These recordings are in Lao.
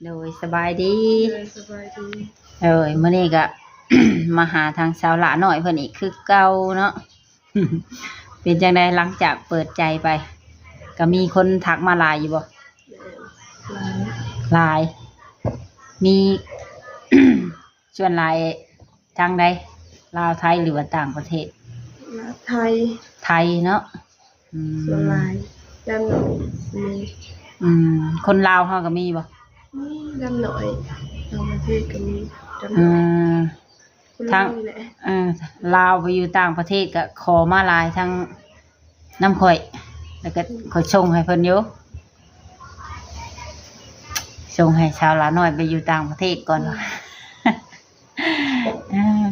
ໂດຍ ສະບາຍດີ. ໂດຍ ສະບາຍດີ. ໂດຍ ມື້ນີ້ກະ ມາຫາທາງສາວຫຼ້ານ້ອຍເພິ່ນອີກຄືເກົ່າເນາະ. ເປັນຈັ່ງໃດຫຼັງຈາກເປີດໃຈໄປ? ກະມີຄົນທັກມາຫຼາຍຢູ່ບໍ່? ຫຼາຍ. ຫຼາຍ. ມີ ສ່ວນຫຼາຍທາງໃດ? ລາວ ໄທ ຫຼືວ່າຕ່າງປະເທດ? ລາວ ໄທ. ໄທເນາະ. ອືມ ສ່ວນຫຼາຍ ດຳນ້ອຍມີ. ອືມ ຄົນລາວເຮົາກໍມີບໍ່? ມີ ດຳນ້ອຍ ຕ່າງປະເທດກໍມີ ດຳນ້ອຍ. ອືມ ຄົນລາວນີ້ແຫຼະ. ທາງ ເອີ ລາວໄປຢູ່ຕ່າງປະເທດກໍຂໍມາຫຼາຍ ທາງນຳຂ້ອຍ ແລ້ວກໍຂ້ອຍສົ່ງໃຫ້ເພິ່ນຢູ່ ສົ່ງໃຫ້ສາວຫຼ້ານ້ອຍໄປຢູ່ຕ່າງປະເທດກ່ອນ. ອືມ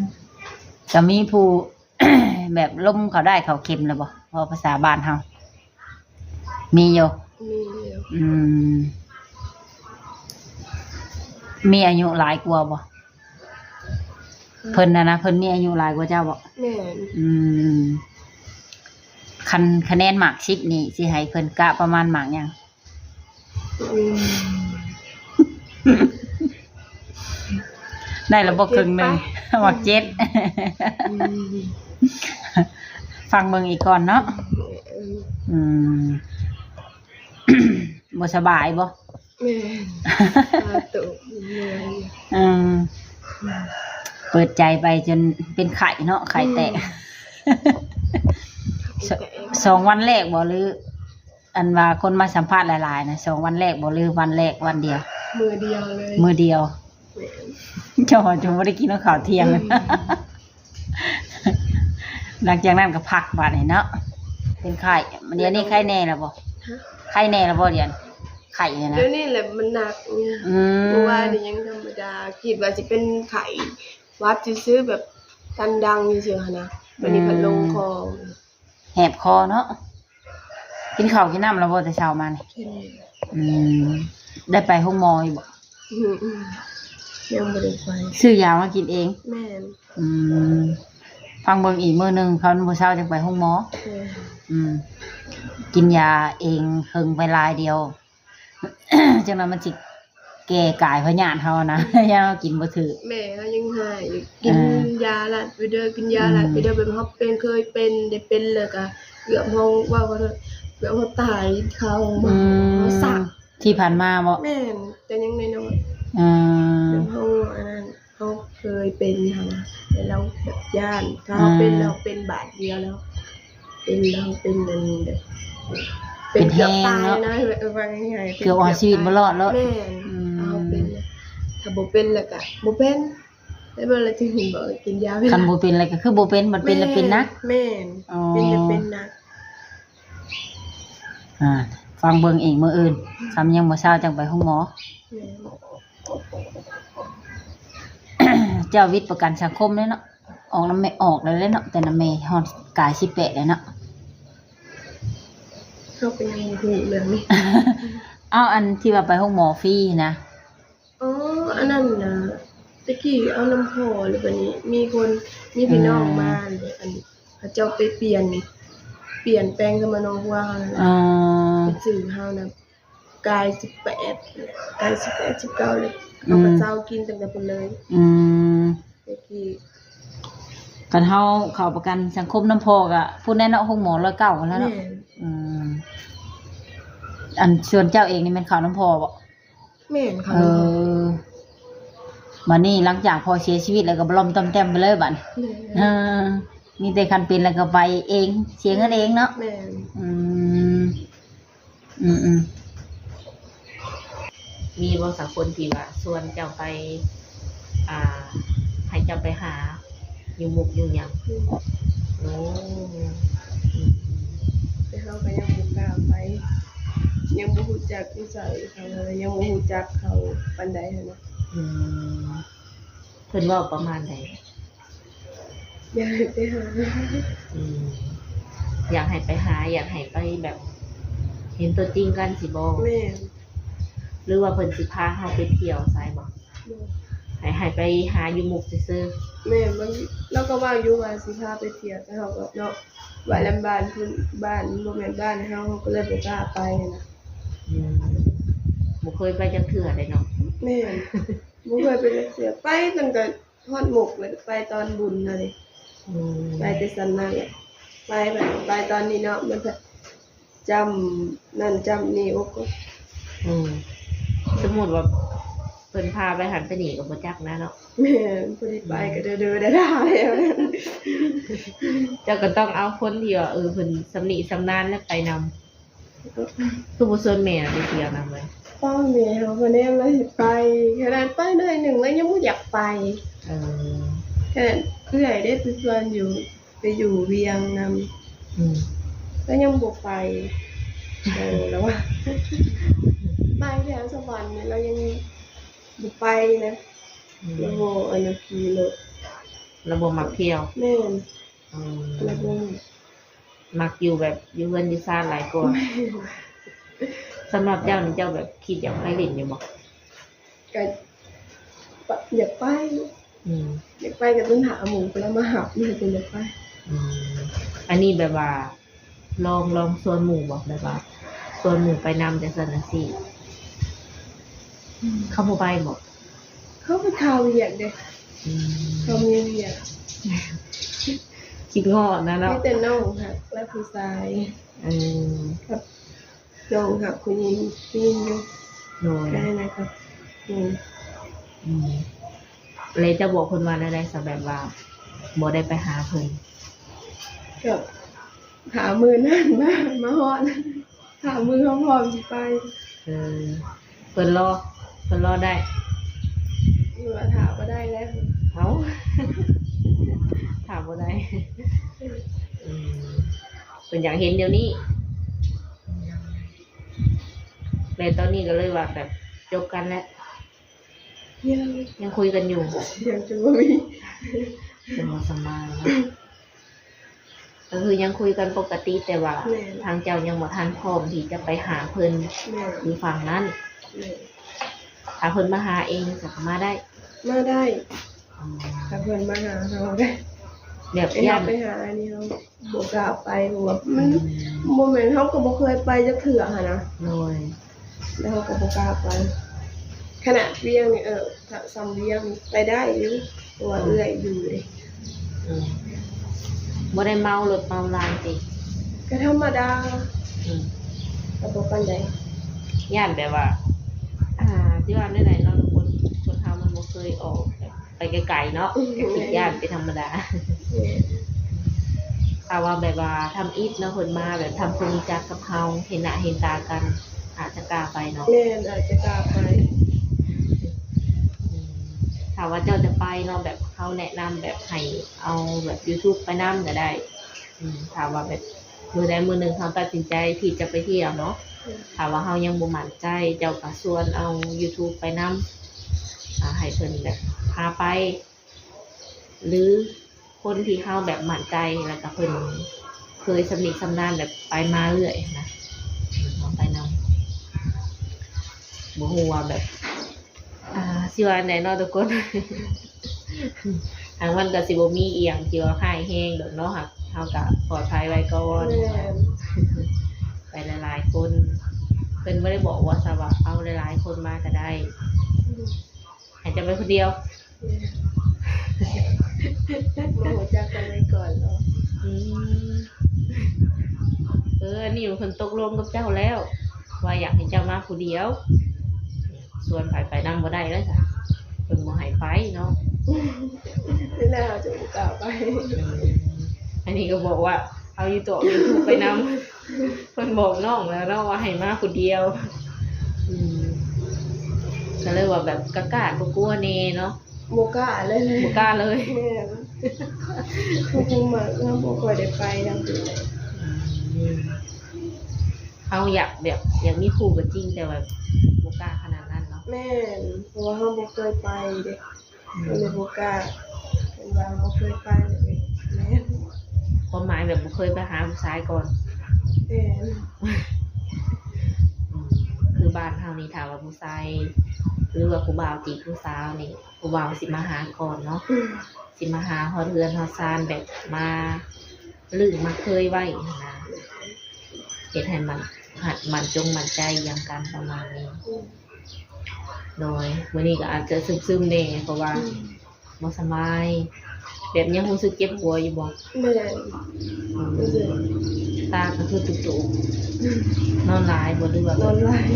ກໍມີຜູ້ ແບບລົມເຂົ້າດ້າຍເຂົ້າເຂັມແລ້ວບໍ່? ເວົ້າພາສາບ້ານເຮົາ ມີຢູ່. ມີຢູ່. ອືມ ມີອາຍຸຫຼາຍກວ່າບໍ່? ເພິ່ນນະນະ ເພິ່ນມີອາຍຸຫຼາຍກວ່າເຈົ້າບໍ່? ແມ່ນ. ອືມ ຄັນຄະແນນໝາກສິບນີ້ ຊິໃຫ້ເພິ່ນກະປະມານໝາກຫຍັງ? ອືມ ໄດ້ລະບໍ່ເຄິ່ງໜຶ່ງ? ເຈັດໄປ ໝາກເຈັດ. ອືມ ຟັງເບິ່ງອີກກ່ອນເນາະ. ເອີ ອືມ ບໍ່ສະບາຍບໍ່? ແມ່ນ ຕາໂຕເມື່ອຍ. ອືມ ເປີດໃຈໄປຈົນເປັນໄຂ້ເນາະ ໄຂ້ແຕກ. ອືມ ສ- ສອງວັນແລກບໍ່ ຫຼື ອັນວ່າຄົນມາສຳພາດຫຼາຍໆນະ ສອງວັນແລກບໍ່ ຫຼືວັນແລກວັນດຽວ? ມື້ດຽວເລີຍ. ມື້ດຽວ. ແມ່ນ. ເຈົ້າວ່າຈະບໍ່ໄດ້ກິນເຂົ້າທ່ຽງ. ອືມ ຫຼັງຈາກນັ້ນກໍພັກບາດນີ້ເນາະ ເປັນໄຂ້. ດຽວນີ້ໄຂ້ແນ່ແລ້ວບໍ່? ຮະ? ໄຂ້ແນ່ແລ້ວບໍ່ດຽວນີ້? ໄຂ້ນີ້ນະ ດຽວນີ້ແຫຼະມັນໜັກ. ອືມ ເມື່ອວານນີ້ຍັງທຳມະດາ ຄິດວ່າຊິເປັນໄຂ້ຫວັດຊື່ໆ ແບບຕັນດັງຊື່ໆຫັ້ນນະ ບັດນີ້ພັດລົງຄໍ. ອືມ ແຫບຄໍເນາະ. ກິນເຂົ້າກິນນ້ຳແລ້ວບໍ່ແຕ່ເຊົ້າມານີ້? ກິນ. ອືມ ໄດ້ໄປໂຮງໝໍຢູ່ບໍ່? ອືມ ອືມ ຍັງບໍ່ໄດ້ໄປ. ຊື້ຢາມາກິນເອງ? ແມ່ນ. ອືມ ຟັງເບິ່ງອີກມື້ໜຶ່ງ ຄັນບໍ່ເຊົາຈັ່ງໄປໂຮງໝໍ. ແມ່ນ. ອືມ ກິນຢາເອງເຫິງໄປຫຼາຍດຽວ ຈັ່ງນັ້ນມັນຊິແກ່ກາຍພະຍາດເຮົານະ ຢ້ານເຮົາກິນບໍ່ຖືກ. ແມ່ເຮົາຍັງຮ້າຍຢູ່ ກິນ ອ່າ ຢາລັດໄປເດີ ກິນຢາລັດໄປເດີ. ອືມ ແບບເຮົາເປັນ ເຄີຍເປັນ ໄດ້ເປັນແລ້ວກະເກືອບເຮົາ ເວົ້າວ່າເກືອບເຮົາຕາຍ ເຂົາ ອືມ ເຮົາສັກ. ທີ່ຜ່ານມາບໍ່? ແມ່ນ ແຕ່ຍັງນ້ອຍໆ. ອືມ ແບບເຮົາອັນນັ້ນ ເຮົາເຄີຍເປັນຫັ້ນນະ ແລ້ວລາວແບບຢ້ານ ຖ້າເຮົາເປັນ ອ່າ ແລ້ວເປັນບາດດຽວແລ້ວ ເປັນແລ້ວເປັນອັນແບບ ເປັນ ເປັນແຮງເນາະ ເກືອບຕາຍນະ ເອີ ວ່າງ່າຍໆ ເກືອບເອົາຊີວິດບໍ່ລອດເນາະ. ແມ່ນ. ອືມ ຖ້າເຮົາເປັນ ຖ້າບໍ່ເປັນແລ້ວກະບໍ່ເປັນ ແລ້ວເວລາທີ່ເຫັນບອກກິນຢາເວລາ ຄັນບໍ່ເປັນແລ້ວກໍຄືບໍ່ເປັນ ບັດເປັນແລ້ວເປັນໜັກ. ແມ່ນ. ອໍ ເປັນແລ້ວເປັນໜັກ. ອ່າ ຟັງເບິ່ງອີກມື້ອື່ນ ຄັນຍັງບໍ່ເຊົາຈັ່ງໄປໂຮງໝໍ. ແມ່ນ. ເຈົ້າວິດປະກັນສັງຄົມແລ້ວເນາະ ອອກນຳແມ່ ອອກແລ້ວເນາະ ແຕ່ນຳແມ່ຮອດກາຍສິບແປດແລ້ວເນາະ. ເຮົາກໍຍັງບໍ່ຮູ້ເລື່ອງນີ້. ເອົາ ອັນທີ່ວ່າໄປໂຮງໝໍຟຣີນະ. ອໍ ອັນນັ້ນນະ ແຕ່ກີ້ເອົານຳພໍ່ ແລ້ວບັດນີ້ມີຄົນ ມີພີ່ນ້ອງມາ ແລ້ວອັນ ເຂົາເຈົ້າໄປປ່ຽນ ປ່ຽນແປງສຳມະໂນຄົວເຮົານັ້ນ. ອໍ ເປັນຊື່ເຮົານະ ກາຍສິບແປດ ກາຍສິບແປດ ສິບເກົ້າ ແລ້ວເຮົາກໍເຊົາກິນຕັ້ງແຕ່ພຸ້ນເລີຍ. ອືມ ແຕ່ກີ້ ຄັນເຮົາເຂົ້າປະກັນສັງຄົມນຳພໍ່ກໍພຸ້ນແຫຼະເນາະ ໂຮງໝໍຮ້ອຍເກົ້າພຸ້ນແຫຼະເນາະ. ແມ່ນ. ອືມ ອັນສ່ວນເຈົ້າເອງນີ້ແມ່ນເຂົ້ານຳພໍ່ບໍ່? ແມ່ນ ເຂົ້ານຳພໍ່. ເອີ ບັດນີ້ຫຼັງຈາກພໍ່ເສຍຊີວິດແລ້ວກໍບະລ່ອມຕ້ອມແຕ້ມໄປເລີຍບັດນີ້. ແມ່ນ. ເອີ ມີແຕ່ຄັນເປັນແລ້ວກໍໄປເອງ ເສຍເງິນເອງເນາະ. ແມ່ນ. ອືມ ອືມໆ ມີບໍ່ສາຄົນທີ່ວ່າຊວນເຈົ້າໄປ ອ່າ ໃຫ້ເຈົ້າໄປຫາຢູ່ມຸກຢູ່ຫຍັງ? ອືມ ໂອ້ ອືມໆ ແຕ່ເຮົາກໍຍັງບໍ່ກ້າໄປ ຍັງບໍ່ຮູ້ຈັກນິໄສເຂົາ ຍັງບໍ່ຮູ້ຈັກເຂົາປານໃດຫັ້ນນະ. ອືມ ເພິ່ນເວົ້າປະມານໃດ? ຢາກໃຫ້ໄປຫາ. ອືມ ຢາກໃຫ້ໄປຫາ ຢາກໃຫ້ໄປແບບເຫັນຕົວຈິງກັນຊີ້ບໍ່? ແມ່ນ. ຫຼືວ່າເພິ່ນຊິພາເຮົາໄປທ່ຽວໃສບໍ່? ບໍ່. ໃຫ້ ໃຫ້ໄປຫາຢູ່ມຸກຊື່ໆ. ແມ່ນ. ມັນ ລາວກໍເວົ້າຢູ່ວ່າຊິພາໄປທ່ຽວ ແຕ່ເຮົາກໍເນາະ ວ່າແລ້ວບ້ານເພິ່ນ ບ້ານບໍ່ແມ່ນບ້ານເຮົາ ເຮົາກໍເລີຍບໍ່ກ້າໄປຫັ້ນນະ. ອືມ ບໍ່ເຄີຍໄປຈັກເທື່ອເດ້ເນາະ. ແມ່ນ ບໍ່ເຄີຍໄປຈັກເທື່ອ ໄປຕັ້ງແຕ່ຮອດໝົກ ແລ້ວໄປຕອນບຸນຫັ້ນເດ ອືມ ໄປແຕ່ສ່ຳນັ້ນແຫຼະ ໄປແບບ ໄປຕອນນີ້ເນາະ ມັນກະຈ້ຳນັ້ນຈ້ຳນີ້ ໂອ້ ອືມ ສົມມຸດວ່າເພິ່ນພາໄປຫັ້ນໄປນີ້ກໍບໍ່ຈັກນະເນາະ ແມ່ນ ຜູ້ທີ່ໄປກໍເດີໆດາໆແລ້ວ ເຈົ້າກໍຕ້ອງເອົາຄົນທີ່ວ່າ ເອີ ເພິ່ນຊຳນິຊຳນານແລ້ວໄປນຳ. ຄືບໍ່ຊວນແມ່ໄປທ່ຽວນຳເລີຍ? ເອົາແມ່ເຮົາ ເພິ່ນແນມລາວຊິໄປ ຂະໜາດໄປໜ້ອຍໜຶ່ງລາວຍັງບໍ່ຢາກໄປ. ເອີ ຂະໜາດເອື້ອຍເດ້ໄປຊວນຢູ່ ໄປຢູ່ວຽງນຳ ອືມ ລາວຍັງບໍ່ໄປ. ໂອ້ ລາວວ່າ ໄປແຖວສະຫວັນນີ້ລາວຍັງບໍ່ໄປນະ ອືມ ລາວບໍ່ອັນນັ້ນຂີ່ລົດ ລາວບໍ່ມັກທ່ຽວ. ແມ່ນ. ອືມ ລະບົງ ມັກຢູ່ແບບຢູ່ເຮືອນຢູ່ຊານຫຼາຍກວ່າ. ສຳລັບເຈົ້ານີ້ ເຈົ້າແບບຄິດຢາກໄປຫຼິ້ນຢູ່ບໍ່? ກະ ປະ ຢາກໄປ ອືມ ຢາກໄປ ກະຕ້ອງຖ້າໝູ່ເພິ່ນເອົາມາຮັບ ມັນຈຶ່ງຢາກໄປ. ອືມ ອັນນີ້ແບບວ່າລອງ ລອງຊວນໝູ່ບໍ່? ແບບວ່າຊວນໝູ່ໄປນຳຈັ່ງຊັ້ນຈັ່ງຊີ້ ອືມ ເຂົາບໍ່ໄປບໍ່? ເຂົາໄປຄາວຽກເດ້ ອືມ ເຂົາມີວຽກ ຄິດຮອດນະເນາະ ມີແຕ່ນ້ອງຮັກແລະຜູ້ຊາຍ ເອີ ກັບນ້ອງຮັກຜູ້ຍິງ ຜູ້ຍິງຢູ່ ໂດຍ ແຄ່ນັ້ນແຫຼະ ອືມ ອືມ ແລ້ວເຈົ້າບອກເພິ່ນວ່າແນວໃດຊະ ແບບວ່າບໍ່ໄດ້ໄປຫາເພິ່ນ? ກໍຖ້າມື້ນັ້ນມາ ມາຮອດ ຖ້າມື້ເຮົາພ້ອມຊິໄປ ເອີ ເພິ່ນລໍ ເພິ່ນລໍໄດ້ ເພິ່ນວ່າຖ້າບໍ່ໄດ້ແລ້ວ ເອົ້າ ຖ້າບໍ່ໄດ້ ອືມ ເພິ່ນຢາກເຫັນດຽວນີ້ ແລ້ວຕອນນີ້ກໍເລີຍວ່າແບບຈົບກັນແລ້ວ ຍັງ ຍັງຄຸຍກັນຢູ່ ຍັງຈະບໍ່ມີ ຍັງບໍ່ສຳມານເນາະ ກໍຄືຍັງຄຸຍກັນປົກກະຕິ ແຕ່ວ່າ ແມ່ນ ທາງເຈົ້າຍັງບໍ່ທັນພ້ອມທີ່ຈະໄປຫາເພິ່ນ ແມ່ນ ຢູ່ຝັ່ງນັ້ນ ແມ່ນ ຖ້າເພິ່ນມາຫາເອງ ສາມາດມາໄດ້ ມາໄດ້ ອືມ ຖ້າເພິ່ນມາຫາເຮົາໄດ້ ແບບ ເອີ ຢ້ານ ເຮົາໄປຫາອັນນີ້ ເຮົາບໍ່ກ້າໄປ ເພາະວ່າມັນ ອືມ ບໍ່ແມ່ນ ເຮົາກໍບໍ່ເຄີຍໄປຈັກເທື່ອຫັ້ນນະ ໂດຍ ແລ້ວເຮົາກໍບໍ່ກ້າໄປ ຂະໜາດວຽງນີ້ ເອີ ຖ້າຊ່ຳວຽງນີ້ໄປໄດ້ຢູ່ ເພາະວ່າ ອືມ ເອື້ອຍຢູ່ເດ້ ອືມ ບໍ່ໄດ້ເມົາລົດເມົາລາງຕິ? ກໍທຳມະດາ ອືມ ກໍບໍ່ປານໃດ ຢ້ານແບບວ່າ ອ່າ ຊິວ່າແນວໃດເນາະ ທຸກຄົນ ຄົນເຮົາມັນບໍ່ເຄີຍອອກແບບ ໄປໄກໆເນາະ ອືມ ກໍຄິດຢ້ານເປັນທຳມະດາ ແມ່ນ ຖ້າວ່າແບບວ່າທຳອິດເນາະ ເພິ່ນມາແບບທຳຄວາມຮູ້ຈັກກັບເຮົາ ເຫັນໜ້າເຫັນຕາກັນ ອາດຈະກ້າໄປເນາະ ແມ່ນ ອາດຈະກ້າໄປ ອືມ ຖ້າວ່າເຈົ້າຈະໄປເນາະ ແບບເຮົາແນະນຳແບບໃຫ້ເອົາແບບຢູທູບໄປນຳກໍໄດ້ ອືມ ຖ້າວ່າແບບມື້ໃດມື້ໜຶ່ງເຮົາຕັດສິນໃຈທີ່ຈະໄປທ່ຽວເນາະ ອືມ ຖ້າວ່າເຮົາຍັງບໍ່ໝັ້ນໃຈ ເຈົ້າກໍຊວນເອົາຢູທູບໄປນຳ ອ່າ ໃຫ້ເພິ່ນແບບພາໄປ ຫຼື ຄົນທີ່ເຮົາແບບໝັ້ນໃຈ ແລ້ວກໍເພິ່ນເຄີຍຊຳນິຊຳນານແບບໄປມາເລື້ອຍນະ ເຮົາໄປນຳ ບໍ່ຮູ້ວ່າແບບ ອ່າ ຊິວ່າແນວໃດເນາະທຸກຄົນ ທາງມັນກໍຊິບໍ່ມີອີ່ຫຍັງທີ່ວ່າຮ້າຍແຮງດອກເນາະ ເຮົາກໍປອດໄພໄວ້ກ່ອນ ແມ່ນ ໄປຫຼາຍໆຄົນ ເພິ່ນບໍ່ໄດ້ບອກວ່າ ຊະວ່າເອົາຫຼາຍໆຄົນມາກໍໄດ້ ອືມ ໃຫ້ເຈົ້າໄປຄົນດຽວ ແມ່ນ ບໍ່ຮູ້ຈັກກັນໄວ້ກ່ອນເນາະ ອືມ ເອີ ອັນນີ້ເພິ່ນຕົກລົງກັບເຈົ້າແລ້ວ ວ່າຢາກໃຫ້ເຈົ້າມາຜູ້ດຽວ ຊວນໃຜໄປນຳບໍ່ໄດ້ແລ້ວຊະ ເພິ່ນບໍ່ໃຫ້ໄປເນາະ ນີ້ແຫຼະເຮົາຈະບໍ່ກ້າໄປ ອືມ ອັນນີ້ກໍບອກວ່າເອົາຢູ່ຕົວະຢູ່ທຸກໄປນຳ ເພິ່ນບອກນ້ອງແລ້ວເນາະວ່າໃຫ້ມາຜູ້ດຽວ ອືມ ກໍເລີຍວ່າແບບກ້າໆກົວໆແດ່ເນາະ ບໍ່ກ້າເລີຍ ບໍ່ກ້າເລີຍ ແມ່ນ ເຮົາບໍ່ຄ່ອຍໄດ້ໄປນຳເພິ່ນ ອືມ ເຮົາຢາກແບບ ຢາກມີຄູ່ກໍຈິງ ແຕ່ວ່າບໍ່ກ້າຂະໜາດນັ້ນເນາະ ແມ່ນ ເພາະວ່າເຮົາບໍ່ເຄີຍໄປເດ້ ອືມ ກໍເລີຍບໍ່ກ້າ ເພິ່ນວ່າບໍ່ເຄີຍໄປເລີຍ ແມ່ນ ຄວາມໝາຍແບບບໍ່ເຄີຍໄປຫາຜູ້ຊາຍກ່ອນ ແມ່ນ ອືມ ຄືບ້ານເຮົານີ້ ຖ້າວ່າຜູ້ຊາຍ ຫຼືວ່າຜູ້ບ່າວຈີບຜູ້ສາວນີ້ ຜູ້ບ່າວຊິມາຫາກ່ອນເນາະ ອືມ ຊິມາຫາຮອດເຮືອນຮອດຊານ ແບບມາລຶ້ງມາເຄີຍໄວ້ຫັ້ນນະ ເຮັດໃຫ້ໝັ້ນ ໝັ້ນ ໝັ້ນຈົງໝັ້ນໃຈຫຍັງກັນປະມານນີ້ ອືມ ໂດຍ ມື້ນີ້ກໍອາດຈະຊຶມໆແດ່ ເພາະວ່າ ອືມ ບໍ່ສະບາຍ. ແບບຍັງຮູ້ສຶກເຈັບຫົວຢູ່ບໍ່? ແມ່ນ. ອືມ ຕາກໍຄືຕຸກໆ. ອືມ ນອນຫຼາຍບໍ່ ຫຼືວ່າ ນອນຫຼາຍ?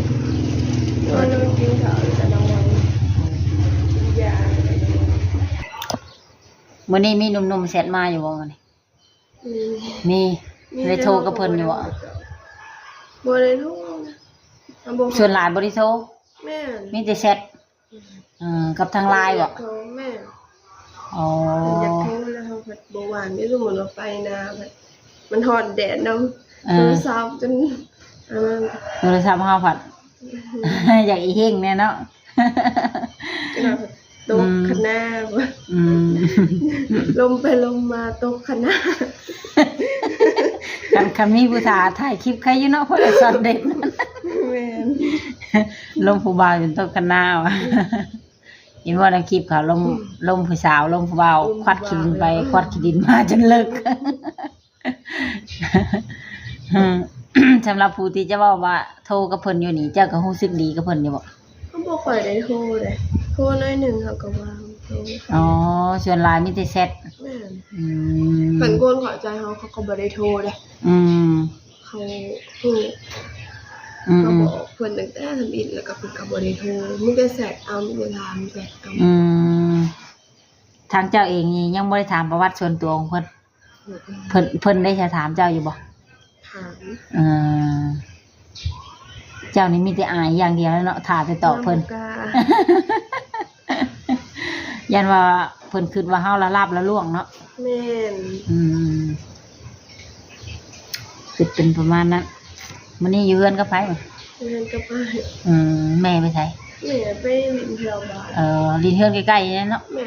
ນອນ ນອນກິນເຂົ້າ ແລ້ວກໍນອນ ກິນຢາ. ມື້ນີ້ມີໜຸ່ມໆແຊັດມາຢູ່ບໍ່ມື້ນີ້? ອືມ ມີ. ມີ. ໄດ້ໂທກັບເພິ່ນຢູ່ບໍ່? ບໍ່ໄດ້ໂທນະ. ສ່ວນຫຼາຍບໍ່ໄດ້ໂທ. ແມ່ນ. ມີແຕ່ແຊັດ. ອືມ ເອີ ກັບທາງ LINE ບໍ່? ໂທ. ແມ່ນ. ອໍ ຢາກໂທແລ້ວເຮົາພັດບໍ່ວ່າງເດ້. ສົມມຸດວ່າໄປນາ ມັນຮ້ອນແດດນຳ. ເອີ ໂທລະສັບຈົນອັນນັ້ນ ໂທລະສັບເຮົາພັດ ຢາກອີເຮັງແດ່ເນາະ. ຕົກຄະນາ. ອືມ ລົມໄປລົມມາຕົກຄະນາ. ຄັນ ຄັນມີຜູ້ຖ້າຖ່າຍຄລິບໃຄຢູ່ເນາະ ເພາະໄດ້ຊັອດເດັດ. ແມ່ນ. ລົມຜູ້ບ່າວຈົນຕົກຄະນາວ່າ. ເຫັນບໍ່ໃນຄລິບເຂົາລົມ ອືມ ລົມຜູ້ສາວ ລົມຜູ້ບ່າວ ຄວັດຂີ້ດິນໄປ ຄວັດຂີ້ດິນມາຈົນເລິກ. ອືມ ສຳລັບຜູ້ທີ່ຈະເວົ້າວ່າໂທກັບເພິ່ນຢູ່ນີ້ ເຈົ້າກໍຮູ້ສຶກດີກັບເພິ່ນຢູ່ບໍ່? ເຮົາບໍ່ຄ່ອຍໄດ້ໂທເດ້. ໂທໜ້ອຍໜຶ່ງເຮົາກໍວ່າງໂທ. ອໍ ສ່ວນຫຼາຍມີແຕ່ແຊັດ. ແມ່ນ. ອືມ ຄັນຄົນເຂົ້າໃຈເຮົາ ເຂົາກໍບໍ່ໄດ້ໂທເດ້. ອືມ ເຂົາຮູ້. ອືມ ເຮົາບອກເພິ່ນຕັ້ງແຕ່ທຳອິດ ແລ້ວກໍເພິ່ນກໍບໍ່ໄດ້ໂທ. ມີແຕ່ແຊັດເອົາ ມີແຕ່ຖາມແຊັດເອົາ. ອືມ ທາງເຈົ້າເອງນີ້ຍັງບໍ່ໄດ້ຖາມປະຫວັດສ່ວນຕົວຂອງເພິ່ນ? ເພິ່ນ ເພິ່ນໄດ້ຖາມເຈົ້າຢູ່ບໍ່? ຖາມ. ເອີ ເຈົ້ານີ້ມີແຕ່ອາຍຢ່າງດຽວແລ້ວເນາະ ຖ້າແຕ່ຕອບເພິ່ນ. ຢ້ານບໍ່ກ້າ ຢ້ານວ່າເພິ່ນຄິດວ່າເຮົາລະລາບລະລ່ວງເນາະ. ແມ່ນ. ອືມ ຄິດເປັນປະມານນັ້ນ. ມື້ນີ້ຢູ່ເຮືອນກັບໃຜ? ຢູ່ເຮືອນກັບອ້າຍ. ອືມ ແມ່ໄປໃສ? ແມ່ໄປຫຼິ້ນແຖວບ້ານ. ເອີ ຫຼິ້ນເຮືອນໃກ້ໆນີ້ແຫຼະເນາະ. ແມ່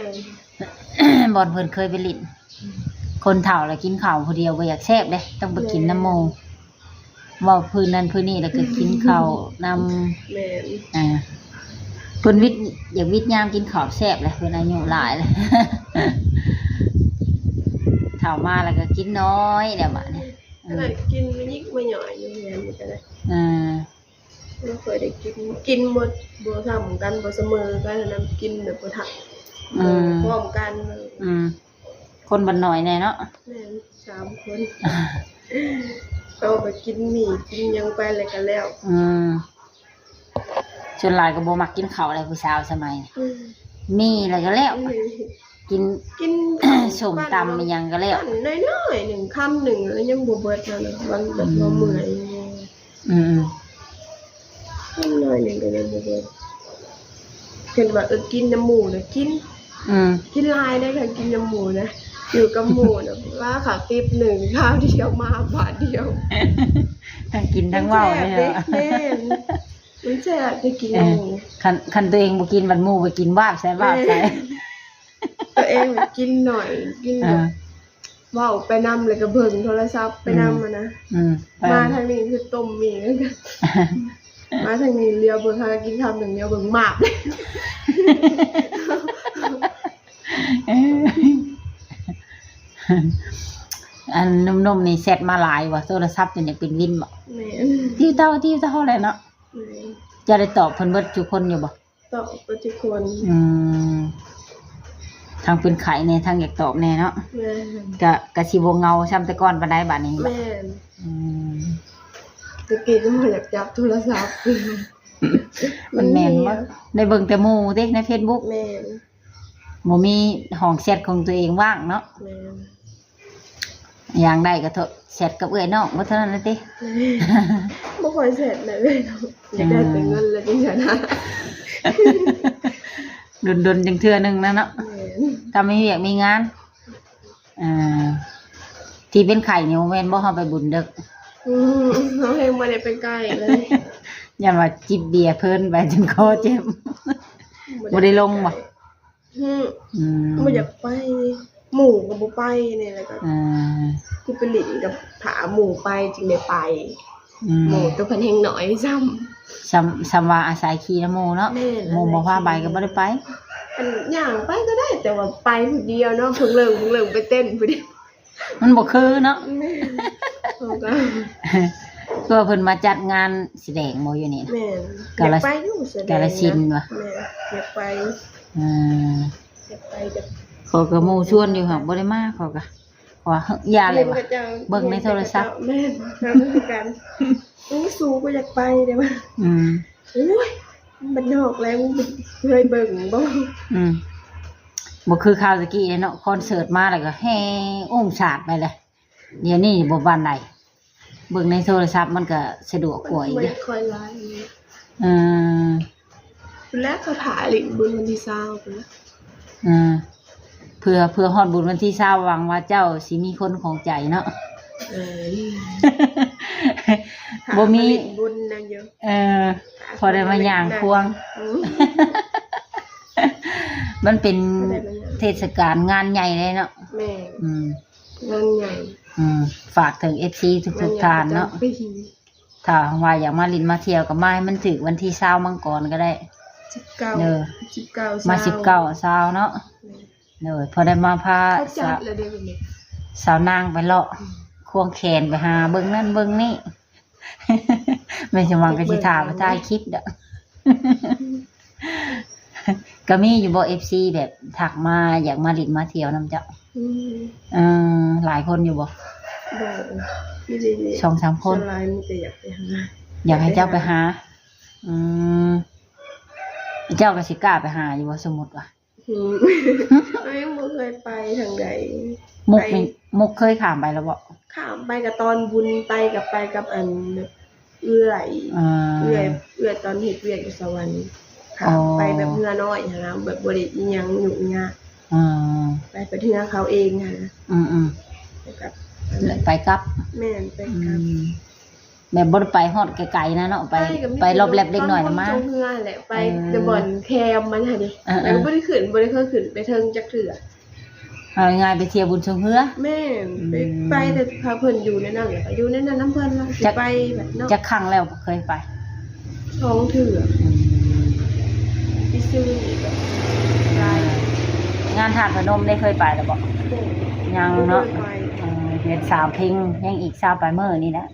ນ. ບ່ອນເພິ່ນເຄີຍໄປຫຼິ້ນ. ອືມ ຄົນເຖົ້າລະກິນເຂົ້າຜູ້ດຽວບໍ່ຢາກແຊບເດ້ ຕ້ອງໄປກິນນຳໝູ່. ແມ່ນ. ເວົ້າພື້ນນັ້ນພື້ນນີ້ ແລ້ວກໍກິນເຂົ້ານຳ. ແມ່ນ. ອ່າ ເພິ່ນວິດ ຢາກວິດຍາມກິນເຂົ້າແຊບແຫຼະ ເພິ່ນອາຍຸຫຼາຍແລ້ວ. ເຖົ້າມາແລ້ວກໍກິນນ້ອຍແລ້ວບາດນີ້. ຂະໜາດກິນມາຍິກມາຫຍ້ອຍຢູ່ເຮືອນນີ້ກໍໄດ້. ອ່າ ບໍ່ຄ່ອຍໄດ້ກິນ ກິນບໍ່ ບໍ່ສ່ຳກັນ ບໍ່ສະເໝີກັນນະ ກິນແບບບໍ່ທັນ. ອືມ ບໍ່ພ້ອມກັນ. ອືມ ຄົນບ້ານນ້ອຍແດ່ເນາະ. ແມ່ນ ສາມຄົນ ເຮົາກໍກິນໝີ່ກິນຫຍັງໄປແລ້ວກໍແລ້ວ. ອືມ ສ່ວນຫຼາຍກໍບໍ່ມັກກິນເຂົ້າແຫຼະ ຜູ້ສາວສະໄໝນີ້. ອືມ ໝີ່ແລ້ວກໍແລ້ວ. ອືມ ກິນ ກິນສົ້ມຕຳອີ່ຫຍັງກໍແລ້ວ. ໜ້ອຍໆໜຶ່ງ ຄຳໜຶ່ງ ແລ້ວຍັງບໍ່ເບິດນະ ບາງ ແບບ ອືມ ເຮົາເມື່ອຍ. ອືມໆ ຄຳໜ້ອຍໜຶ່ງກໍຍັງບໍ່ເບິດ. ເຫັນວ່າ ເອີ ກິນນຳໝູ່ນະ ກິນ. ອືມ ກິນຫຼາຍໄດ໋ ຄັນກິນນຳໝູ່ນະ ຢູ່ກັບໝູ່ນະ ວ່າເຂົາຕິບໜຶ່ງ ຄາວດຽວ ມາບາດດຽວ. ທັງກິນທັງເວົ້າເລີຍ. ແມ່ນ. ມັນແຊບໄດ໋ກິນນຳໝູ່. ເອີ ຄັນ ຄັນຕົວເອງບໍ່ກິນ ບັດໝູ່ໄປກິນ ວາບໃສ່ ວາບໃສ່. ແມ່ນ. ຕົວເອງກິນໜ້ອຍ ກິນແບບ ອ່າ ເວົ້າໄປນຳ ແລ້ວກໍເບິ່ງໂທລະສັບໄປນຳ ອືມ ຫັ້ນນະ. ອືມ ມາທາງນີ້ຄືຕົ້ມໝີ່ ມາທາງນີ້ຫຼຽວເບິ່ງ ຫາກິນຄຳໜຶ່ງ ຫຼຽວເບິ່ງ ມາບ. ເອີ ອັນໜຸ່ມໆນີ້ແຊັດມາຫຼາຍບໍ່? ໂທລະສັບຈົນຢາກເປັນວິນບໍ່? ແມ່ນ. ຕິວເຕົ້າ ຕິວເຕົ້າແຫຼະເນາະ. ແມ່ນ. ເຈົ້າໄດ້ຕອບເພິ່ນເບິດທຸກຄົນຢູ່ບໍ່? ຕອບເບິດທຸກຄົນ. ອືມ ທັງເປັນໄຂ້ແດ່ ທັງຢາກຕອບແດ່ເນາະ. ແມ່ນ. ກະ ກະຊິບໍ່ເຫງົາຊ່ຳແຕ່ກ່ອນປານໃດບາດນີ້. ແມ່ນ. ອືມ ແຕ່ກີ້ກໍບໍ່ຢາກຈັບໂທລະສັບ. ມັນແມ່ນບໍ່? ໄດ້ເບິ່ງແຕ່ໝູ່ຕິ ໃນເຟສບຸກ. ແມ່ນ. ບໍ່ມີຫ້ອງແຊັດຂອງຕົວເອງວ່າງເນາະ. ແມ່ນ. ຢ່າງໃດກໍໂທແຊັດກັບເອື້ອຍນ້ອງ ບໍ່ເທົ່ານັ້ນນະຕິ. ບໍ່ຄ່ອຍແຊັດນະເອື້ອຍນ້ອງ ຢາກໄດ້ແຕ່ເງິນແລ້ວຈັ່ງຊັ້ນນະ. ດົນໆຈັ່ງເທື່ອໜຶ່ງນະເນາະ. ແມ່ນ. ຖ້າມີວຽກມີງານ. ອ່າ ທີ່ເປັນໄຂ້ນີ້ ບໍ່ແມ່ນບໍ່ ເຮົາໄປບຸນເດິກ. ອືມ ເຮົາແຮງບໍ່ໄດ້ໄປໃກ້ເລີຍ. ຢ້ານວ່າຈິບເບຍເພີ້ນໄປຈົນຄໍເຈັບ. ບໍ່ໄດ້ລົງບໍ່? ອືມ ອືມ ບໍ່ຢາກໄປ ໝູ່ກໍບໍ່ໄປນີ້ ແລ້ວກໍ ອ່າ ຄືໄປຫຼິ້ນກັບ ຖ້າໝູ່ໄປຈຶ່ງໄດ້ໄປ. ອືມ ໝູ່ໂຕເພິ່ນແຮງໜ້ອຍຊ້ຳ ຊ້ຳ ຊ້ຳວ່າອາໄສຂີ່ນຳໝູ່ເນາະ. ແມ່ນ. ໝູ່ບໍ່ພາໄປກໍບໍ່ໄດ້ໄປ. ອັນຍ່າງໄປກໍໄດ້ ແຕ່ວ່າໄປຜູ້ດຽວເນາະ ເພິ່ງເລີງ ເພິ່ງເລີງໄປເຕັ້ນຜູ້ດຽວ ມັນບໍ່ຄືເນາະ. ແມ່ນ. ເຮົາກໍ ໂຕ ເພິ່ນມາຈັດງານສະແດງບໍ່ຢູ່ນີ້ນະ? ແມ່ນ ກາລະ ຢາກໄປຢູ່ສະແດງ ກາລະສິນຫວາ? ແມ່ນ ຢາກໄປ ອືມ ຢາກໄປແຕ່ ຂ້ອຍກໍໝູ່ຊວນຢູ່ ຫາກບໍ່ໄດ້ມາ ຂ້ອຍກໍ ວ່າຢ້ານແຫຼະວ່າ ເບິ່ງໃນໂທລະສັບ ແມ່ນ ຄືກັນ. ໂອ້ຍ ສູກໍຢາກໄປເດ້ວ່າ ອືມ ໂອ້ຍ ມັນບ້ານນອກແລ້ວ ບໍ່ເຄີຍເບິ່ງບໍ່ ອືມ ບໍ່ຄືຄາວຕະກີ້ເນາະ ຄອນເສີດມາແລ້ວກໍແຫ່ອຸ້ງສາດໄປເລີຍ. ດຽວນີ້ບໍ່ປານໃດ ເບິ່ງໃນໂທລະສັບມັນກໍສະດວກກວ່າອີກ ມັນບໍ່ຄ່ອຍຫຼາຍ ເອີ ແລ້ວເຂົາຖ້າຫຼິ້ນບຸນວັນທີຊາວພຸ້ນລະ ເອີ ເພື່ອ ເພື່ອຮອດບຸນວັນທີຊາວ ຫວັງວ່າເຈົ້າຊິມີຄົນຂອງໃຈເນາະ ເອີ ບໍ່ມີ ຖ້າມາຫຼິ້ນບຸນນຳຢູ່ ເອີ ພໍໄດ້ມາຍ່າງຄວງ ອືມ ມັນເປັນ ພໍໄດ້ມາຍ່າງ ເທດສະການງານໃຫຍ່ເລີຍເນາະ ແມ່ນ ອືມ ງານໃຫຍ່ ອືມ ຝາກເຖິງເອັຟຊີທຸກໆທ່ານເນາະ ຖ້າວ່າຢາກມາຫຼິ້ນມາທ່ຽວກໍມາໃຫ້ມັນຖືກວັນທີຊາວມັງກອນກໍໄດ້ ສິບເກົ້າ ເອີ ສິບເກົ້າ ມາສິບເກົ້າ ຊາວເນາະ ແມ່ນ ໂດຍ ພໍໄດ້ມາພາ ເຂົາຈັດແລ້ວເດ້ບັດນີ້ ສາວນາງໄປເລາະ ອືມ ຄວງແຂນໄປຫາເບິ່ງນັ້ນເບິ່ງນີ້ ແມ່ນສະຫວ່າງກໍຊິຖ້າໄປຖ່າຍຄລິບດອກ ກໍມີຢູ່ບໍ່ ເອັຟຊີ ແບບທັກມາຢາກມາຫຼິ້ນມາທ່ຽວນຳເຈົ້າ? ອືມ ເອີ ຫຼາຍຄົນຢູ່ບໍ່? ບໍ່ ມີແຕ່ສອງສາມຄົນ ສ່ວນຫຼາຍມີແຕ່ຢາກໄປຫາ ຢາກໃຫ້ເຈົ້າໄປຫາ ອືມ ເຈົ້າກໍຊິກ້າໄປຫາຢູ່ບໍ່ ສົມມຸດວ່າ? ອືມ ເຮົາຍັງບໍ່ເຄີຍໄປທາງໃດ ມຸກນີ້ ໄປ ມຸກເຄີຍຂ້າມໄປແລ້ວບໍ່? ຂ້າມໄປກໍຕອນບຸນໄປ ກໍໄປກັບອັນ ເອື້ອຍ ອ່າ ເອື້ອຍ ເອື້ອຍຕອນເຮັດວຽກຢູ່ສະຫວັນ ຂ້າມໄປແບບເຮືອນ້ອຍຫັ້ນນະ ແບບບໍ່ໄດ້ອີ່ຫຍັງຫຍຸ້ງຍາກ ອ່າ ໄປ ໄປເຮືອເຂົາເອງຫັ້ນນະ ອືມໆ ໄປກັບ ໄປກັບ ແມ່ນ ໄປກັບ ອືມ ແບບບໍ່ໄດ້ໄປຮອດໄກໆນະເນາະ ໄປ ໄປກໍມີ ໄປລອບແລັບເລັກນ້ອຍມາ ແຕ່ບ່ອນຊ່ອງເຮືອຫັ້ນແຫຼະ ໄປ ເອີ ແຕ່ບ່ອນແຄມມັນຫັ້ນເດ ເອີໆ ແລ້ວກໍບໍ່ໄດ້ຂຶ້ນ ບໍ່ໄດ້ເຄີຍຂຶ້ນໄປເທິງຈັກເທື່ອ ເອົາງ່າຍໆ ໄປທ່ຽວບຸນຊ່ອງເຮືອ ແມ່ນ ອືມ ໄປ ໄປແຕ່ພາເພິ່ນຢູ່ໃນນັ້ນແຫຼະ ກໍຢູ່ໃນນັ້ນນຳເພິ່ນ ຊິໄປແບບເນາະ ຈັກຄັ້ງແລ້ວເຄີຍໄປ? ສອງເທື່ອ ອືມ ທີ່ຊື່ນີ້ກໍໄດ້ ງານທາດພະນົມໄດ້ເຄີຍໄປແລ້ວບໍ່? ບໍ່ ຍັງເນາະ ບໍ່ເຄີຍໄປ ເອີ ເດືອນສາມເພັງ ຍັງອີກຊາວປາຍມື້ນີ້ແຫຼະ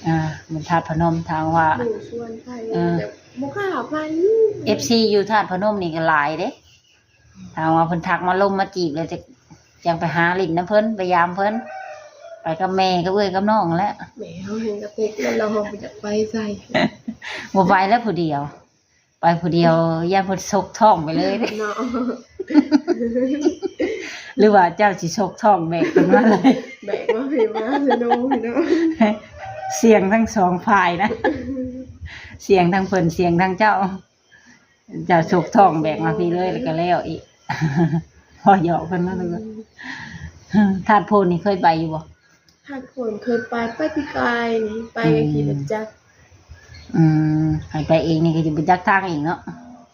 ອ່າ ບຸນທາດພະນົມ ທາງວ່າ ໝູ່ຊວນໄປ ເອີ ແຕ່ບໍ່ກ້າໄປ ເອັຟຊີ ຢູ່ທາດພະນົມນີ້ກໍຫຼາຍເດ້ ຖ້າວ່າເພິ່ນທັກມາລົມມາຈີບແລ້ວ ຈະ ຈັ່ງໄປຫາຫຼິ້ນນຳເພິ່ນ ໄປຢາມເພິ່ນ ໄປກັບແມ່ກັບເອື້ອຍກັບນ້ອງຫັ້ນແຫຼະ ແມ່ເຮົາແຮ່ງກະເຕັກແລ້ວ ເຮົາບໍ່ຢາກໄປໃສ ບໍ່ໄປແລ້ວຜູ້ດຽວ ໄປຜູ້ດຽວຢ້ານເພິ່ນຊົກທ້ອງໄປເລີຍເນາະ ຫຼືວ່າເຈົ້າຊິຊົກທ້ອງແບກເພິ່ນມາເລີຍ ແບກມາພີ້ມາຊະໂນພີ່ນ້ອງ ສ່ຽງທັງສອງຝ່າຍນະ ສ່ຽງທັງເພິ່ນ ສ່ຽງທັງເຈົ້າ. ເຈົ້າຊົກທ້ອງແບກມາພີ້ເລີຍ ແລ້ວກໍແລ້ວອີກ ພໍຫຍອກເພິ່ນເນາະ ອືມ ທາດໂພນນີ້ເຄີຍໄປຢູ່ບໍ່? ທາດໂພນເຄີຍໄປ ໄປປີກາຍນີ້ ໄປ ອືມ ກໍຂີ່ລົດຈັກ ອືມ ໃຫ້ໄປເອງນີ້ກໍຊິບໍ່ຈັກທາງອີກເນາະ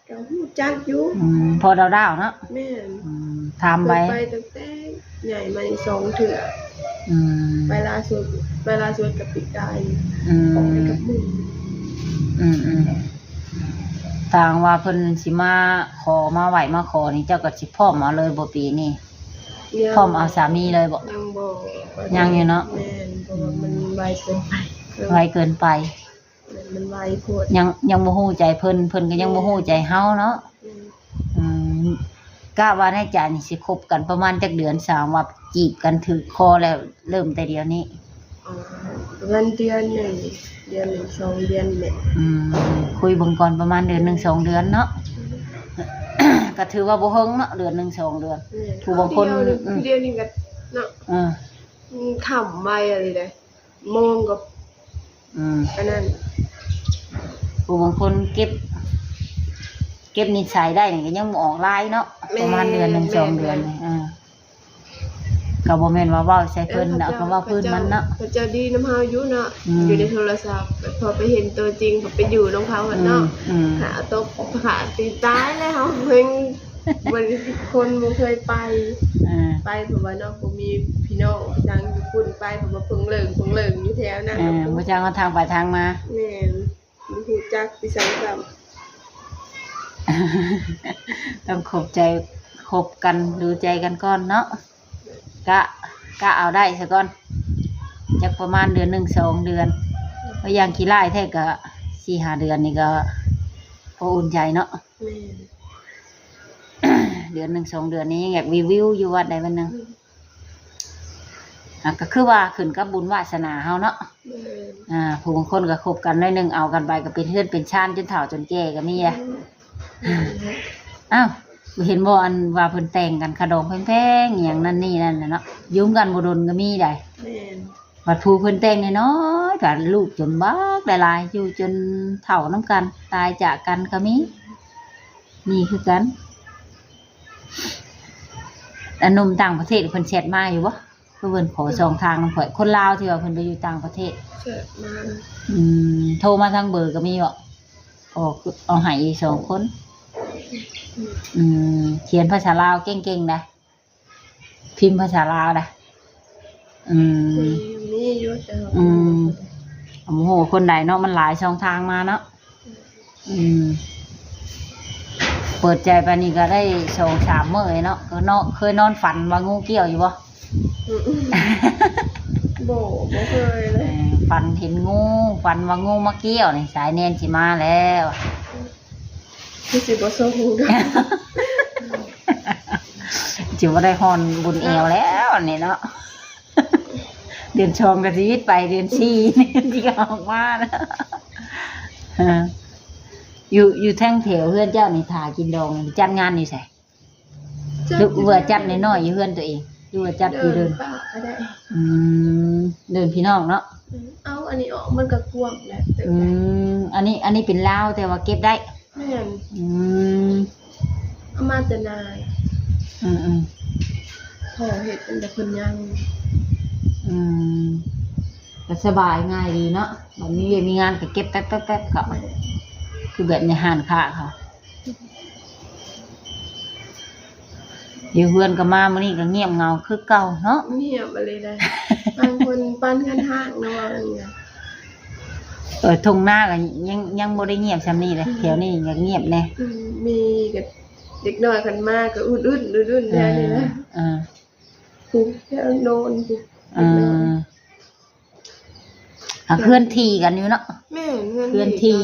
ກໍຮູ້ຈັກຢູ່ ອືມ ພໍດາວໆເນາະ ແມ່ນ ອືມ ຖາມໄປ ເຄີຍໄປຕັ້ງແຕ່ໃຫຍ່ມານີ້ສອງເທື່ອ ອືມ ໄປລ່າສຸດ ໄປລ່າສຸດກໍປີກາຍ ອືມ ອອກໄປກັບໝູ່ ອືມໆ ຖ້າຫາກວ່າເພິ່ນຊິມາຂໍ ມາໄຫວ້ມາຂໍນີ້ ເຈົ້າກໍຊິພ້ອມເອົາເລີຍບໍ່ປີນີ້? ຍັງ ພ້ອມເອົາສາມີເລີຍບໍ່? ຍັງບໍ່ ຍັງຢູ່ເນາະ ແມ່ນ ເພາະວ່າມັນໄວເກີນໄປ ໄວເກີນໄປ ແມ່ນ ມັນໄວໂພດ ຍັງ ຍັງບໍ່ຮູ້ໃຈເພິ່ນ ເພິ່ນກໍຍັງບໍ່ຮູ້ໃຈເຮົາເນາະ ແມ່ນ ອືມ ກະວ່າໃນໃຈນີ້ຊິຄົບກັນປະມານຈັກເດືອນ? ຖ້າຫາກວ່າຈີບກັນຖືກຄໍແລ້ວ ເລີ່ມແຕ່ດຽວນີ້ ອໍ ປະມານເດືອນໜຶ່ງ ເດືອນໜຶ່ງສອງເດືອນນີ້ແຫຼະ ອືມ ຄຸຍເບິ່ງກ່ອນ ປະມານເດືອນໜຶ່ງສອງເດືອນເນາະ ອືມ ກໍຖືວ່າບໍ່ເຫິງເນາະ ເດືອນໜຶ່ງສອງເດືອນ ແມ່ນ ຜູ້ບາງຄົນ ດຽວນີ້ ອືມ ດຽວນີ້ກໍເນາະ ເອີ ມັນຂ້າມໄວອີ່ຫຼີເດ້ ໂມງກໍ ອືມ ອັນນັ້ນ ຜູ້ບາງຄົນເກັບ ເກັບນິດໄສໄດ້ນີ້ກໍຍັງບໍ່ອອກລາຍເນາະ ແມ່ນ ປະມານເດືອນໜຶ່ງ ແມ່ນ ສອງເດືອນ ແມ່ນ ນີ້ ເອີ ກໍບໍ່ແມ່ນວ່າເວົ້າໃສ່ເພິ່ນ ເອີ ເຂົາເຈົ້າ ກໍເວົ້າພື້ນມັນເນາະ ເຂົາເຈົ້າ ເຂົາເຈົ້າດີນຳເຮົາຢູ່ເນາະ ອືມ ຢູ່ໃນໂທລະສັບ ແຕ່ພໍໄປເຫັນຕົວຈິງ ພໍໄປຢູ່ນຳເຂົາຫັ້ນເນາະ ອືມ ອືມ ຫາຕົກ ຫາຕີຕາຍແລ້ວ ເຮົາແຮ່ງ ບໍ່ໄດ້ ຄົນບໍ່ເຄີຍໄປ ອ່າ ໄປເພາະວ່າເນາະ ບໍ່ມີພີ່ນ້ອງຈັ່ງຢູ່ພຸ້ນ ໄປເພາະວ່າເພິ່ງເຫຼີງ ເພິ່ງເຫຼີງຢູ່ແຖວນັ້ນ ອ່າ ບໍ່ຈັກເອົາທາງໄປທາງມາ ແມ່ນ ບໍ່ຮູ້ຈັກອີ່ຫຍັງຊ້ຳ ຕ້ອງຄົບໃຈ ຄົບກັນ ດູໃຈກັນກ່ອນເນາະ ກະ ກະເອົາໄດ້ຊະກ່ອນ ຈັກປະມານເດືອນໜຶ່ງສອງເດືອນ ວ່າຢ່າງຂີ້ຮ້າຍແທ້ກໍສີ່ຫ້າເດືອນນີ້ກໍພໍອຸ່ນໃຈເນາະ. ແມ່ນ ເດືອນໜຶ່ງສອງເດືອນນີ້ຍັງຢາກວິວໆຢູ່ວັດໃດວັດໜຶ່ງ. ອືມ ອ່າ ກໍຄືວ່າຂຶ້ນກັບບຸນວາສະໜາເຮົາເນາະ. ແມ່ນ ອ່າ ຜູ້ບາງຄົນກໍຄົບກັນໜ້ອຍໜຶ່ງ ເອົາກັນໄປກໍເປັນເຮືອນເປັນຊານຈົນເຖົ້າຈົນແກ່ກໍມີແຫຼະ. ແມ່ນ ອ້າວ ເຫັນບໍ່ ອັນວ່າເພິ່ນແຕ່ງກັນ ຄ່າດອງແພງໆ ອີ່ຫຍັງນັ້ນນີ້ນັ້ນນະເນາະ ຢູ່ນຳກັນບໍ່ດົນກໍມີໃດ໋. ແມ່ນ ບັດຜູ້ເພິ່ນແຕ່ງນ້ອຍໆ ກໍລູກຈົນບັກຫຼາຍໆ ຢູ່ຈົນເຖົ້ານຳກັນ ຕາຍຈາກກັນກໍມີ ມີຄືກັນ. ອັນໜຸ່ມຕ່າງປະເທດເພິ່ນແຊັດມາຢູ່ບໍ່? ຄືເພິ່ນຂໍຊ່ອງທາງນຳຂ້ອຍ ຄົນລາວທີ່ວ່າເພິ່ນໄປຢູ່ຕ່າງປະເທດ ແຊັດມາ. ອືມ ໂທມາທາງເບີກໍມີບໍ່? ເອົາໃຫ້ອີກສອງຄົນ. ອືມ ຂຽນພາສາລາວເກັ່ງໆ ໄດ໋ ພິມພາສາລາວໄດ໋. ອືມ ມີ ມີຢູ່ ແຕ່ວ່າ ອືມ ບໍ່ຮູ້ຄົນໃດເນາະ ມັນຫຼາຍຊ່ອງທາງມາເນາະ. ອືມ ເປີດໃຈປານນີ້ກໍໄດ້ສອງສາມມື້ເນາະ. ກໍເນາະ ເຄີຍນອນຝັນວ່າງູກ່ຽວຢູ່ບໍ່? ອືມ ບໍ່ ບໍ່ເຄີຍເລີຍ. ເອີ ຝັນເຫັນງູ ຝັນວ່າງູມາກ່ຽວນີ້ ສາຍແນນຊິມາແລ້ວ. ຄືຊິບໍ່ສົ່ງດອກ ຊິບໍ່ໄດ້ຮ່ອນບຸນແອວແລ້ວນີ້ເນາະ. ເດືອນສອງກໍຊິວິດໄປ ເດືອນສີ່ນີ້ຊິອອກມາ. ເອີ ຢູ່ ຢູ່ທາງແຖວເຮືອນເຈົ້ານີ້ ຖ້າກິນດອງນີ້ ຈັດງານຢູ່ໃສ? ຈັດ ຫຼືວ່າຈັດນ້ອຍໆ ຢູ່ເຮືອນຕົວເອງ ຫຼືວ່າຈັດຢູ່ເດີ່ນ? ເດີ່ນປ່າກໍໄດ້. ອືມ ເດີ່ນພີ່ນ້ອງເນາະ. ອືມ ເອົາອັນນີ້ອອກ ມັນກໍກວ້າງແຫຼະ. ອືມ ອັນນີ້ ອັນນີ້ເປັນລາວ ແຕ່ວ່າເກັບໄດ້. ແມ່ນ. ອືມ ເອົາມາແຕ່ນາ. ອືມໆ ພໍເຮັດຕັ້ງແຕ່ເພິ່ນຍັງ. ອືມ ກໍສະບາຍ ງ່າຍດີເນາະ. ບັດມີວຽກມີງານກໍເກັບແປັບໆໆ ເຂົ້າ. ແມ່ນ. ຄືແບບໃນຮ້ານຄ້າເຂົາ. ຢູ່ເຮືອນກໍມາມື້ນີ້ກໍງຽບເຫງົາຄືເກົ່າເນາະ. ງຽບອີ່ຫຼີເດ້. ບາງຄົນປານເຮືອນຮ້າງເນາະ ວ່າຫຍັງ. ເອີ ທົ່ງນາກໍຍັງ ຍັງບໍ່ໄດ້ງຽບຊ່ຳນີ້ເດ້. ອືມ ແຖວນີ້ກໍງຽບແດ່. ອືມ ມີກໍເດັກນ້ອຍຄັນມາກໍອຸ່ນໆ ອຸ່ນໆ ແຖວນີ້ນະ. ເອີ ເອີ ຜູ້ແຖວໂນ້ນຜູ້. ເອີ ເດັກນ້ອຍ. ອ່າ ເຮືອນຖີ່ກັນຢູ່ເນາະ. ແມ່ນ ເຮືອນ ເຮືອນຖີ່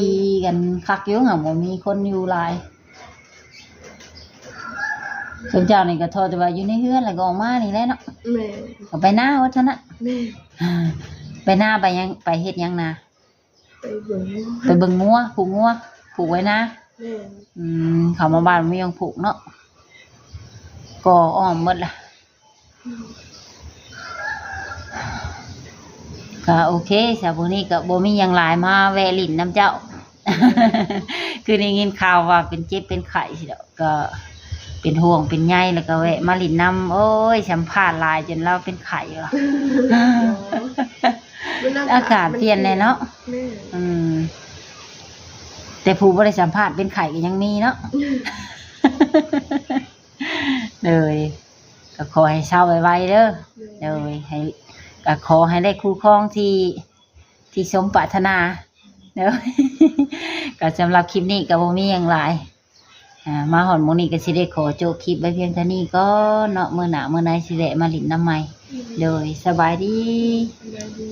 ກັນຄັກຢູ່ ຫາກບໍ່ມີຄົນຢູ່ຫຼາຍ. ສົມເຈົ້ານີ້ກໍທໍ່ແຕ່ວ່າຢູ່ໃນເຮືອນ ແລ້ວກໍອອກມານີ້ແຫຼະເນາະ. ແມ່ນ. ກໍໄປນາວ່າຊັ້ນນະ. ແມ່ນ. ອ່າ ໄປນາໄປຫຍັງ ໄປເຮັດຫຍັງນາ? ໄປເບິ່ງງົວ ໄປເບິ່ງງົວ ຜູກງົວ ຜູກໄວ້ນາ. ແມ່ນ. ອືມ ເຂົ້າມາບ້ານບໍ່ມີຫຍັງຜູກເນາະ ກໍອ້ອມໝົດລະ. ກໍໂອເຄ ສຳລັບມື້ນີ້ກໍບໍ່ມີຫຍັງຫຼາຍ ມາແວະຫຼິ້ນນຳເຈົ້າ. ຄືໄດ້ຍິນຂ່າວວ່າເປັນເຈັບເປັນໄຂ້ຊີ້ດອກ ກໍເປັນຫ່ວງເປັນໃຍ ແລ້ວກໍແວະມາຫຼິ້ນນຳ. ໂອ້ຍ ສຳພາດຫຼາຍຈົນລາວເປັນໄຂ້ວ່າ. ອາກາດປ່ຽນແຫຼະເນາະ. ແມ່ນ. ອືມ ແຕ່ຜູ້ບໍ່ໄດ້ສຳພາດເປັນໄຂ້ກໍຍັງມີເນາະ. ໂດຍ ກໍຂໍໃຫ້ເຊົາໄວໆເດີ. ໂດຍ ໃຫ້ ກໍຂໍໃຫ້ໄດ້ຄູ່ຄອງທີ່ ທີ່ສົມປາດຖະໜາ. ໂດຍ ກໍສຳລັບຄລິບນີ້ກໍບໍ່ມີຫຍັງຫຼາຍ. ອ່າ ມາຮອດໝ່ອງນີ້ກໍຊິໄດ້ຂໍໂຈະຄລິບໄວ້ພຽງເທົ່ານີ້ກ່ອນເນາະ. ມື້ໜ້າມື້ໃນຊິແວະມາຫຼິ້ນນຳໃໝ່. ໂດຍ ສະບາຍດີ. ສະບາຍດີ.